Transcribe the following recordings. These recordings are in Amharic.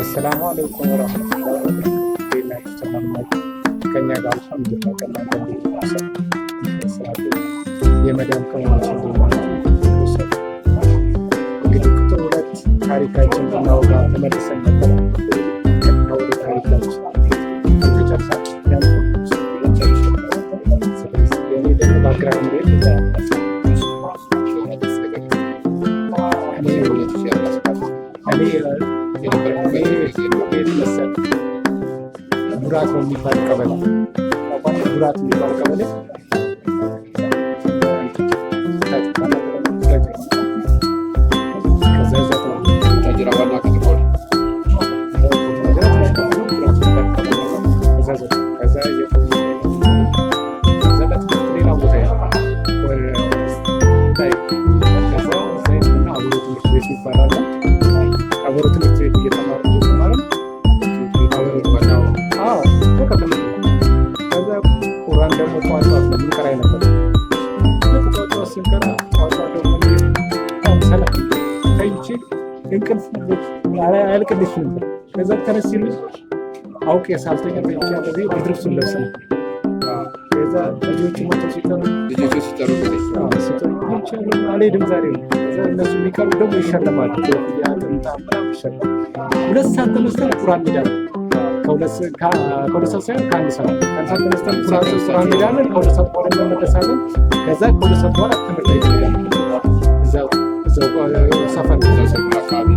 ወሰላሙ አለይኩም ወረህመቱላሂ ወበረካቱህ። እንዴት ናችሁ? ሰላም ናችሁ? ከእኛ ጋር አልሐምዱሊላህ። ከእናንተ እንዴት ናችሁ? የመዳም ቅመሞች እንዴት ናችሁ? እንግዲህ ቁጥር 2 ታሪካችን ብናወጋ ተመልሰን ነበር። ቀጥታ ወደ ታሪካችን ተጨርሳል። ስለዚህ የእኔ ደግሞ background እኔ ቤት መሰል ቡራት ነው የሚባል ቀበሌ፣ ቡራት የሚባል ቀበሌ፣ ከዛ እዛ ከዛ ሌላ ቦታ ትምህርት ቤት ይባላል። አበሮ ትምህርት ቤት እየተማሩ እየተማሩ ከዛ ቁራን ደግሞ ጠዋት ጠዋት ነው የምንቀራ ነበር። ልክ ጠዋት ጠዋት ስንቀራ ጠዋት ጠዋት ደግሞ ሰለፍ ተኝቼ እንቅልፍ አያልቅልሽ ነበር። ከዛ ተነስ ሲሉኝ አውቄ ሳልተኛ ተኝቼ ያለ ብርድ ልብሱን ለብስ ነበር። ከዛ ልጆቹ መጥተው ሲጠሩ ልጆቹ ሲጠሩ ሲጠሩ አልሄድም ዛሬ ነው። ከዛ እነሱ የሚቀሩ ደግሞ ይሸለማሉ። ኮፍያ፣ ጥምጣም ምናምን ይሸለማሉ። 2 ሰዓት ተነስተን ቁራን እንሄዳለን። ከ2 ሰዓት ሳይሆን ከ1 ሰዓት፣ ከ1 ሰዓት ተነስተን ቁራን እንሄዳለን። ከ2 ሰዓት በኋላ እንመለሳለን። ከዛ ከ2 ሰዓት በኋላ ትምህርት ቤት እንሄዳለን። እዛው ሰፈር አካባቢ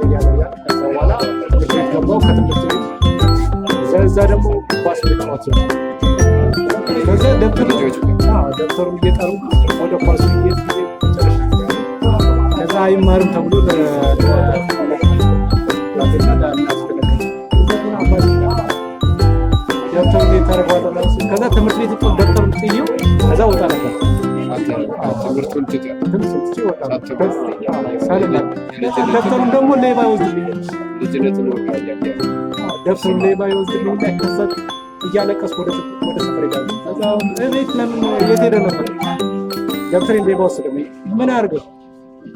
እያለ ከዛ በኋላ ትምህርት ቤት ገባሁ። ከትምህርት ቤት እዛ ደግሞ ኳስ መጫወት ነው። ከዛ ደብተሩን እየጠሩ ወደ ኳሱ ከዛ አይማርም ተብሎ ደብተሩን ታደርገዋለህ። ከዛ ትምህርት ቤት ደብተሩን ጥዬው ከዛ ወጣ ነበር። ትምህርቱን ትተህ ትምህርት ትቼ ወጣ ነበር። ደብተሩን ደግሞ ሌባ ይወስድብኛል። ልጅነትን በቃ እያየ ደብተሩን ሌባ ይወስድብኛል። ከዛ እያለቀስኩ ወደ ሰፈር ሄዳለሁ። ከዛ እቤት ለምን የት ሄደህ ነበር? ደብተሬን ሌባ ወሰደብኝ። ምን አድርገው?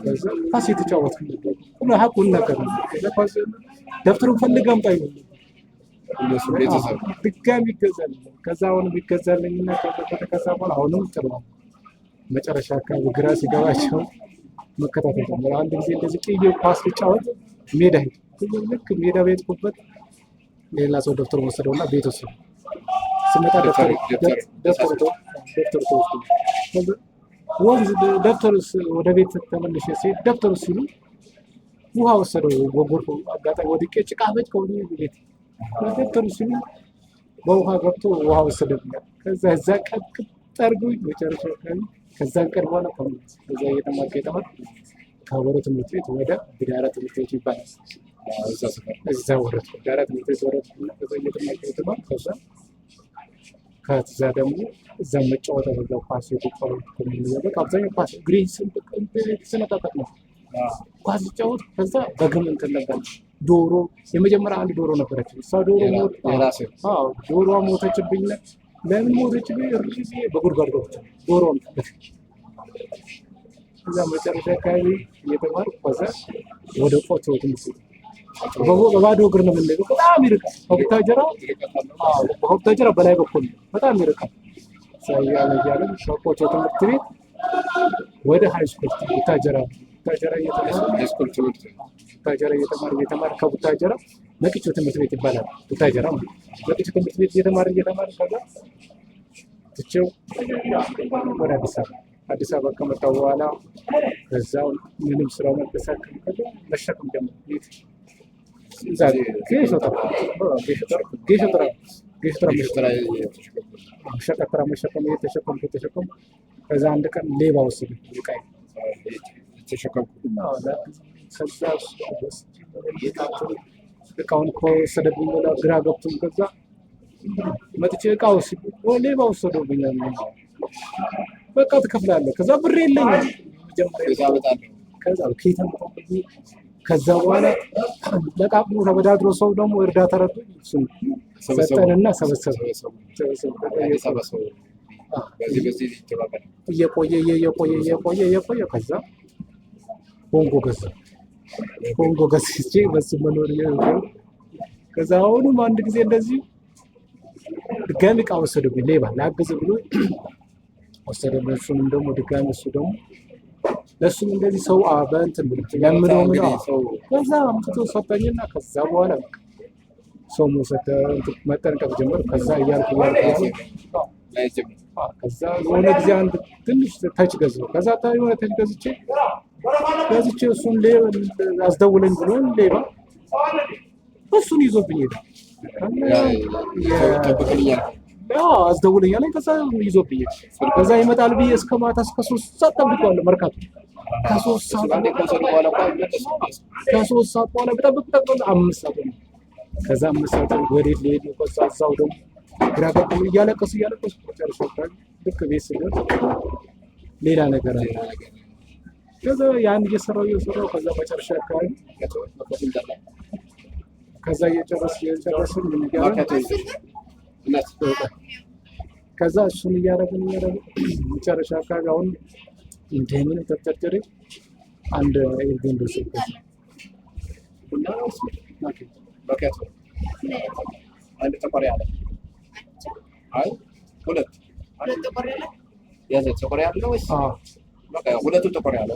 ከዛ ኳስ እየተጫወትኩ ነበር። ሁሉ ሀቁን ነገር ነው። ከዛ ኳስ ደብተሩን ፈልገህ አምጣ ይሉኛል። እነሱ ቤተሰብ ድጋሚ ይገዛልኝ። ከዛ አሁንም ይገዛልኝና ከዛ በኋላ አሁንም ጥለዋል። መጨረሻ አካባቢ ግራ ሲገባቸው መከታተል ጀመረ። አንድ ጊዜ እንደዚህ ጥዬ ኳስ ልጫወት ሜዳ ሄድኩ። ልክ ሜዳ በሄድኩበት ሌላ ሰው ደብተር ወሰደውና ቤት ወሰደው። ስመጣ ደብተሩ ተወስዶ ወንዝ ደብተሩ ወደ ቤት ተመልሼ ስሄድ ደብተሩ ሲሉ ውሃ ወሰደው። ጎርፍ አጋጣሚ ወድቄ ጭቃ በጭቃ ሆኜ ቤት ደብተሩ ሲሉ በውሃ ገብቶ ውሃ ወሰደብኛል። ከዛ እዛ ቀን ጠርጉኝ መጨረሻ አካባቢ ከዛን ቀን በኋላ ተመለስኩ። ከዛ እየተማርኩ እየተማርኩ ከአበሮ ትምህርት ቤት ወደ ብዳራ ትምህርት ቤት ይባላል እዛ ሰፈር እዛ ወረድኩ። ብዳራ ትምህርት ቤት ወረድኩ እና ከዛ እየተማርኩ እየተማርኩ ከዛ ደግሞ እዛ መጫወት በዛው ኳስ የተጫወትኩ በቃ አብዛኛው ኳስ ግሪን ስነጣጠቅ ነው ኳስ ሲጫወት። ከዛ በግም እንትን ነበር ዶሮ የመጀመሪያ አንድ ዶሮ ነበረች። እሷ ዶሮ የራስህ? ዶሮዋ ሞተችብኝ። ለምን ሞተችብኝ? እሪ ብዬ በጉድጓድ ገብቼ ዶሮዋን እዛ መጨረሻ አካባቢ እየተማርኩ ከዛ ወደ ቆቶ ትምህርት ቤት በባዶ እግር ነው የምንሄደው። በጣም ይርቃል። ከቡታጀራ በላይ በኩል ነው። በጣም ይርቃል። እዛ እያለ እያለ ከቆቶ ትምህርት ቤት ወደ high school ቡታጀራ ቡታጀራ እየተማርኩ high school ትምህርት ቡታጀራ እየተማር እየተማር ከቡታጀራ መቅቾ ትምህርት ቤት ይባላል። ቡታጀራ ማለት መቅቾ ትምህርት ቤት እየተማር እየተማር ከዛ ትቼው ወደ አዲስ አበባ አዲስ አበባ ከመጣሁ በኋላ ከዛው ምንም ስራው አልተሳካም። ከዛ መሸከም ጀመርኩ። ቤት እዛ ጌሾ ተራ ጌሾ ተራ ጌሾ ተራ ጌሾ ተራ ተራ ሸቀጥ ተራ መሸከም እየተሸከምኩ እየተሸከምኩ ከዛ አንድ ቀን ሌባ ወሰደኝ ዕቃዬን። ተሸከምኩ ከዛ እቃውን ከወሰደብኝ በኋላ ግራ ገብቶኝ ከዛ መጥቼ እቃው ሌባ ወሰደብኝ። በቃ ትከፍላለህ። ከዛ ብር የለኝም መጀመሪያ ከዛ እመጣለሁ። ከዛ ከየት አመጣሁ? ከዛ በኋላ ለቃቅሞ ተበዳድሮ ሰው ደግሞ እርዳታ ረዱኝ። እሱን ሰጠንና ሰበሰብ ሰበሰቡ። አዲስ አበባ ሰው በዚህ በዚህ ይተባበራል። እየቆየ እየቆየ እየቆየ እየቆየ ከዛ ቦንጎ ገዛ። ኮንጎ ገዝቼ በሱ መኖር እየጀመርኩ፣ ከዛ አሁንም አንድ ጊዜ እንደዚህ ድጋሚ እቃ ወሰደብኝ። ሌባ ላግዝ ብሎ ወሰደብኝ። እሱንም ደግሞ ድጋሚ እሱ ደግሞ ለእሱም እንደዚህ ሰው በእንትን ብሎ ለምኖ ምን እንግዲህ ሰው ከዛ አምጥቶ ሰጠኝና ከዛ በኋላ በቃ ሰው መውሰድ እንትን መጠንቀቅ ጀመርኩ። ከዛ እያልኩ እያልኩ እያልኩ ላይ ጀምር። ከዛ የሆነ ጊዜ አንድ ትንሽ touch ገዛሁ። ከዛ የሆነ touch ገዝቼ እሱን አስደውለኝ ብሎ ሌባ እሱን ይዞብኝ ሄደ። ጠብቅልኛል። አዎ አስደውለኝ አለኝ። ከዛ ይዞብኝ ሄደ። ከዛ ይመጣል ብዬ እስከ ማታ እስከ 3 ሰዓት ጠብቄዋለሁ መርካቶ። ከ3 ሰዓት አንዴ ከወሰዱ በኋላ እኮ አይመለስም። ከ3 ሰዓት በኋላ ብጠብቅ ብጠብቅ 5 ሰዓት ሆነ። ከዛ 5 ሰዓት ወዴት ልሄድ ነው? ከዛ እዛው ደግሞ ግራ ገባኝ። እያለቀሱ እያለቀሱ መጨረሻ አካባቢ ልክ ቤት ስደርስ ሌላ ነገር አለ። ከዛ ያን እየሰራው እየሰራው ከዛ መጨረሻ አካባቢ ከዛ እየጨረስ እየጨረስን ምን እያደረግን ማኪያቶ ይዘሽ እናት ከዛ እሱን እያደረግን እያደረግን መጨረሻ አካባቢ አሁን እንደምንም ተፍጨርጭሬ አንድ ኤርጎንዶ ስልክ ገዛሁ። ቡና ወይስ ማኪያቶ? አንድ ጥቁር ያለ፣ አይ ሁለት ያዘ። ጥቁር ያለ ወይስ አዎ። በቃ ሁለቱ ጥቁር ያለ።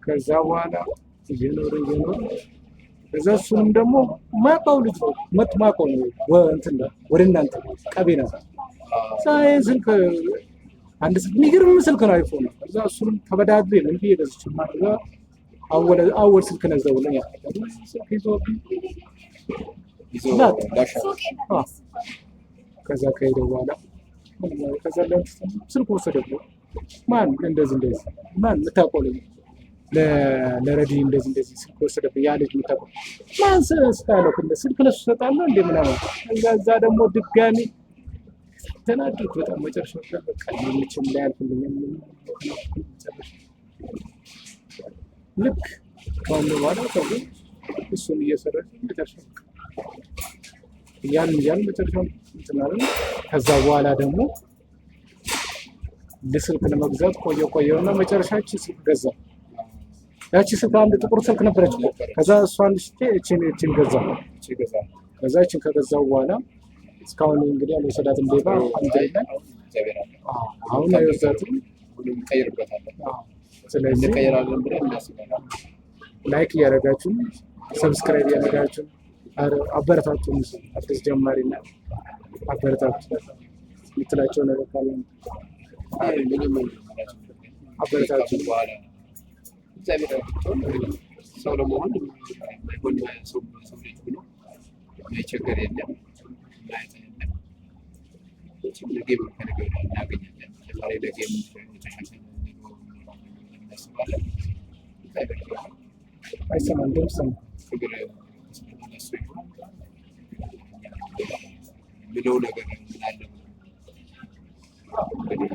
ከዛ በኋላ እየኖረ እየኖረ ከዛ እሱንም ደግሞ ማውቀው ልጅ ነው ማውቀው ነው እንትን ነው ወደ እናንተ ቀቤና እዛ ይሄን ስልክ አንድ ስልክ የሚገርም ስልክ ነው አይፎን ነው። ከዛ እሱንም ተበዳድሬ ምን ብዬ ገዝቼው ከዛ አወል አወል ስልክ ነዘውልኝ ስልክ ይዞብኝ ይዞ ላጥ። ዳሻ። አዎ። ከዛ ከሄደ በኋላ ከዛ ለእንትን ስልክ ወሰደብኝ። ማን እንደዚህ እንደዚህ ማን የምታውቀው ልጅ ለረዲ እንደዚህ እንደዚህ ስልክ ወሰደብኝ ያ ልጅ የምታውቀው ማን ስታለው ስልክ ለሱ እሰጣለሁ እንደ ምናምን። ከዛ እዛ ደግሞ ድጋሚ ተናደድኩ በጣም። መጨረሻ ላይ በቃ መቼም ላያልፍልኝ መጨረሻ ልክ ከሆነ በኋላ ሰው እሱን እየሰራች መጨረሻ በቃ እያልን እያልን መጨረሻ እንትን አለን። ከዛ በኋላ ደግሞ ስልክ ለመግዛት ቆየ ቆየውና መጨረሻ ይህቺ ስልክ ገዛ። ያቺ ስልክ አንድ ጥቁር ስልክ ነበረች እኮ። ከዛ እሷን ሽጬ እቺን እቺን ገዛ። እቺ ገዛ። ከዛ እቺን ከገዛው በኋላ እስካሁን እንግዲህ አልወሰዳትም ሌባ አልሐምዱሊላህ። እግዚአብሔር አለ። አሁን አይወስዳትም። ሁሉም እንቀይርበታለን። ስለዚህ እንቀይራለን ብለን እናስባለን። like እያደረጋችሁ subscribe እያደረጋችሁ ኧረ አበረታቱን። አዲስ ጀማሪ እና አበረታቱ የምትላቸው ነገር ካለ አይ ምንም አበረታቱ። ካሁን በኋላ እግዚአብሔር ረድቶን እንግዲህ ሰው ለመሆን የማይሆን ሰው ሰው ልጅ ብሎ የማይቸገር የለም፣ የማያጣ የለም። መቼም ነገ ከነገ ወዲያ እናገኛለን። ዛሬ ነገ የተሻለ ኑሮ እንኖራለን ብለን እናስባለን። እግዚአብሔር ይመስገን። አይሰማም ድምፅ ሰማ። ክብር ለእሱ ይሁን። ምለው ነገር ምን አለ? እንግዲህ